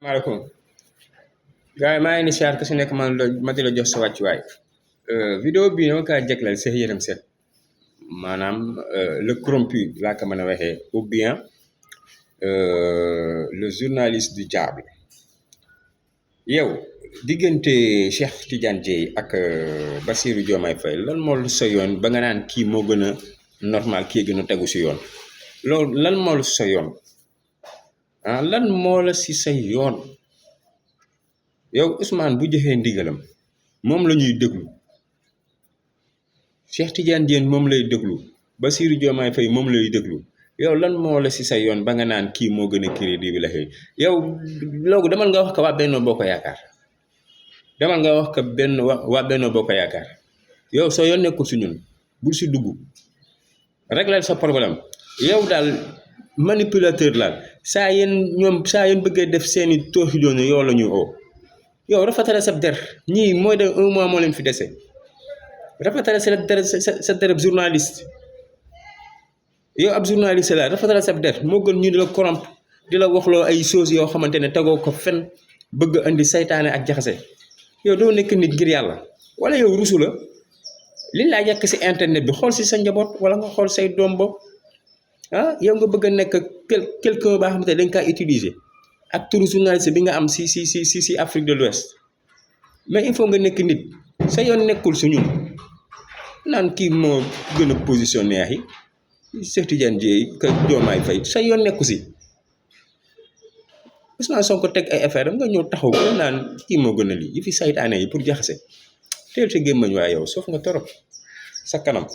maaleykum gars yi maa ngi ni siyaar ku si nekk ma di la jox sa wàccuwaay. Vidéo bii dama kaa jagleel Cheikh Yérim Seck maanaam le corrompu laa ko mën a waxee ou bien le journaliste du diable. yow diggante Cheikh Tidiane Dièye ak Bassirou Diomaye Faye lan moo lu sa yoon ba nga naan kii moo gën a normal kii gën a tegu si yoon loolu lan moo lu sa yoon lan moo la si sa yoon. yow Ousmane bu joxee ndigalam moom la ñuy déglu Cheikh Tidiane Dièye moom lay déglu Bassirou Diomaye Faye moom lay déglu yow lan moo la si sa yoon ba nga naan kii moo gën a crédible xëy yow loolu demal nga wax ko waa Benno Bokk Yaakaar demal nga wax ko waa Benno Bokk Yaakaar yow soo yoon nekkul si ñun bul si dugg régler sa problème yow daal manipulateur la saa yéen bëggee def seeni tooxi doonu yow la ñuy oo. yow rafetale sa der ñii mooy de 1 mois moo leen fi dese rafetale sa dereb journaliste yow ab journaliste la rafetale sa der moo gën ñu di la corrompre di la waxloo ay choses yoo xamante ne tegoo ko fen bëgg andi saytaane ak jaxase yow doo nekk nit ngir yàlla wala yow rusu la li laa yàq si internet bi xool si sa njaboot wala nga xool say doom bopp yow nga bëgg a nekk quelqu'un baa xamante ne dañ kaa utiliser ak turu journaliste bi nga am si Afrique de l'Ouest mais il faut nga nekk nit sa yoon nekkul su ñun naan kii moo gën a positionné yi Cheikh Tidiane Dièye que Diomaye Faye sa yoon nekku si Ousmane Sonko teg ay affaire am nga ñëw taxaw ko naan kii moo gën a lii yi fi saytaane yi pour jaxase teel sa gémmañ waaye yow soof nga torop sa kanam